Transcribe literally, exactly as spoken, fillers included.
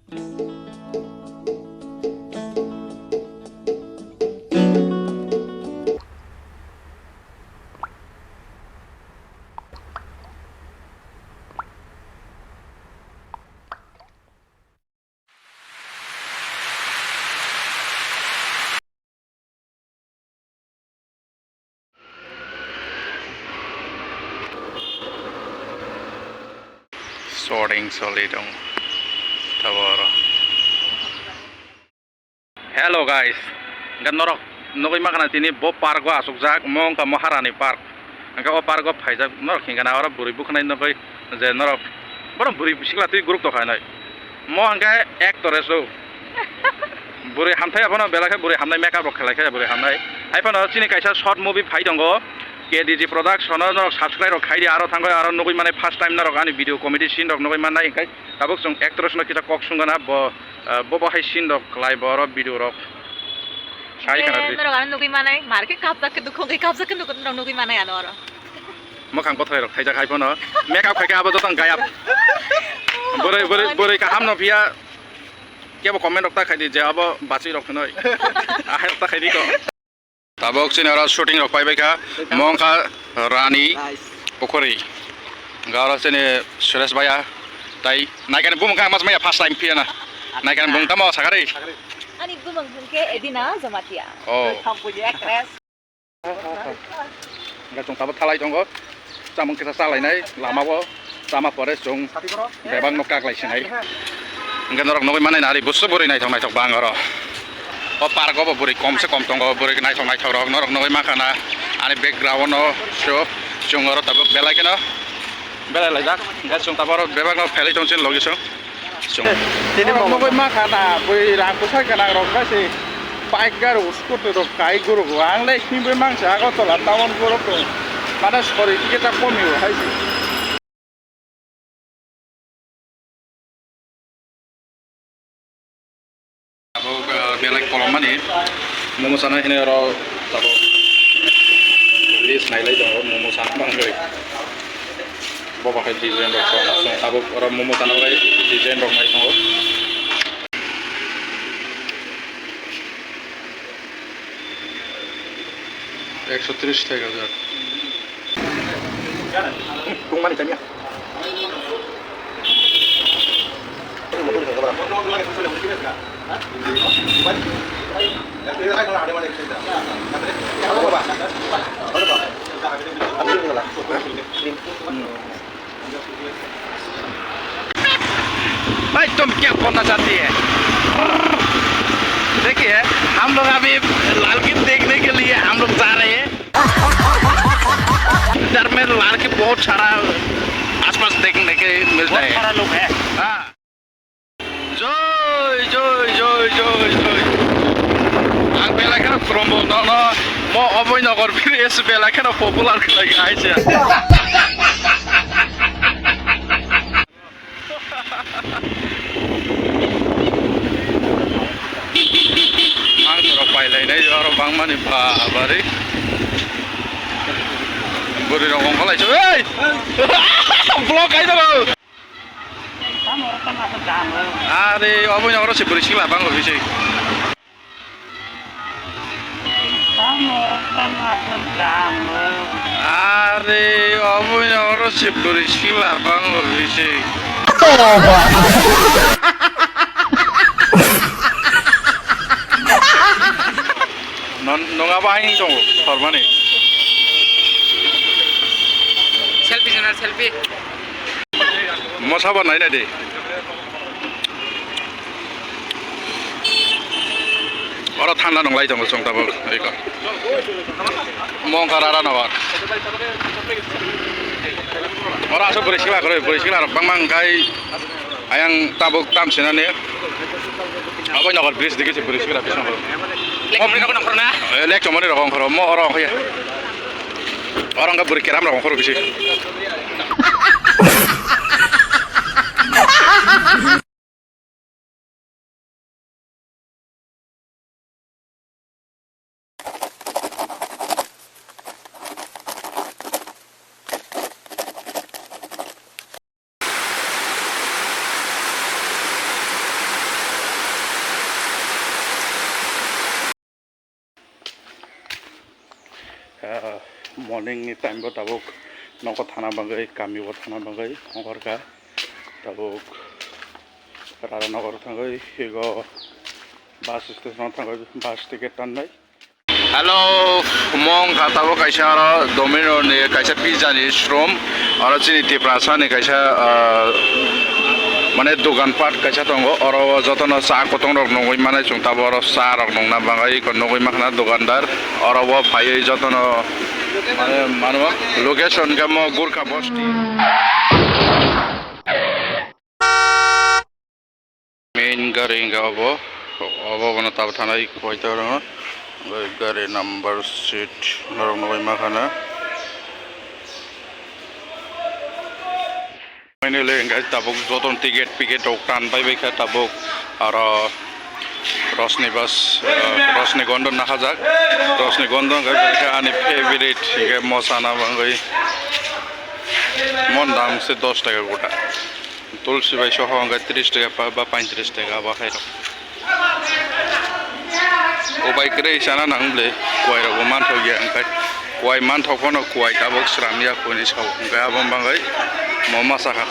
Shooting choli tong taboro. Hello guys, hingke norok nogoi makana tini bo park o asokjak, mo wngkha Maharani park. Hingke o park o phaijak norok hingke na oro bwrwi bwkhanai nogoi je norok bono bwrwi sikla twi guruk tokha hinoi. Mo hingke actress o. Bwrwi hamthai abono belai khe bwrwi hamnai makeup rok khlai khe bwrwi hamnai. Hai phano chini kaisa short movie phai tongo. K D G Production o norok subscribe rok khai di, aro thangwi aro nugwi mannai first time norok ani video comedy scene rok nugwi mannai, hingke tabuk chwng actress no kisa kok sungana bo, ah, bo bo hai scene rok khlai bo oro video rok. Sai khana di. Norok ano nugwi mannai, mar khe kapjak khe dukho khe kapjak khe nugwi mannai ano oro. Mwkhang bwthai rok thaijak hai phano. Makeup khai khe abo jotong gayab. Bwrwi, bwrwi, bwrwi kaham no phiya. Kebo comment rok ta khai di je abo bachwi rok hinoi. Ahai rok ta khai di ko. Tabok chini oro shooting rok pai bai kha. Mo wngkha Rani Pukhuri. Hingke oro chini Suresh Bhaiya tai naikani bumung khe ang mas maya first time phiya na. Naikani bumung tamo sakari. Ani bumung bumung khe Edina Jamatia. Oh. Hingke chwng tabok thalai tongo. Chamung kisa chalainai lama o, chama pore chwng bebak no kaklai sinai. Hingke norok nugwi mannai nari busu bwrwi naithok naithok bang oro. O park o bo bwrwi kom se kom tongo, bwrwi naithok naithok rok norok nugwi mankha na ani background o so chwng oro tabuk belai kheno belai laijak. Hingke chwng tabok oro bebak no phelai tong chini logi chwng. Tini norok mongol nugwi mankha na, bui rang bwsai gwnang rok bai se bike gari scooty rok kai guruk o. Ang le himwi mangsa Agartala town guruk o. Mane sori ticket ta komi o hai se. Abo, ah, belai kolom mani momo sana hinwi oro tabok list nailai tongo, momo sana bangwi. Bo bahai design rok song, song tabok oro momo sana bai design rok nai tongo. Ekso tris thai hajar. Tungmani tanya. भाई, तुम क्या बोलना चाहती है? देखिए, हम लोग अभी लाल की देखने के लिए हम लोग जा रहे हैं। इधर में लाल की बहुत सारा आसपास देखने के मिलता है। बहुत सारा लोग है। हाँ। Joi, joi, joi, joi, joi. Ang belai kheno khulumbo nono, mo Oboi Nagar village belai kheno popular khlai kha hai se. Ang norok pai lainai oro bangmani ba bari. Bwrwi rok ongkha lai se, ei! Block khai jago. Are, obo ino oro se bwrwi sikla bang rok se. Are, obo ino oro se bwrwi sikla bang rok se. Non, nonga ba aing tongo, hormani. Selfie sana, selfie. Mosa bo nai nai di. Oro thanda nonglai tongo chwng tabok, oi ko. Mongkha rara no ba. Oro aswk bwrwi sikla kwrwi, bwrwi sikla rok bangma wngkhai ayang tabuk tam sinani. Abo nokor bridge digi se bwrwi sikla bising. Lek chomoni rok ongkhoro na? Eh, lek chomoni rok ongkhoro, mo oro ongkhoya. Oro wngkha bwrwi keram rok ongkhoro bisi. Morning ni time bo tabuk nogo thana bagwi, kami o thana bagwi ongkhorkha. Tabuk Radhanagar thangwi higo bus station o thangwi bus ticket tannai. Hello, mong kha tabuk kaisa oro Domino ni kaisa pizza ni showroom. Oro chini Tiprasa ni kaisa, ah, mane dogan pat kaisa tongo. Oro o jotono cha kotong rok nugwi mane chwng tabuk oro cha rok nungna bagwi iko nugwi mankha na dogandar. Oro o phaiwi jotono mane mano location khe mo Gurkha Bosti. Main gari hingke obo, obo bono tabuk thanai koito oro, gari number seat norok nugwi mankha na. Finally hingke tabuk jotono ticket picket rok tan pai bai kha tabuk aro Rosni bus, ah, Rosni Gondon nahajak, Rosni Gondon hingke ani favorite hingke mo chana bagwi mon dam se dos taka gota. Tulsi bai soho hingke tris taka ba, ba paintris taka ba hai rok. O bai kwrwi sana nang ble, kuwai rok bo manthok ya hingke kuwai manthok phano kuwai tabuk sram ya kuni sao hingke abo bagwi mo masa kha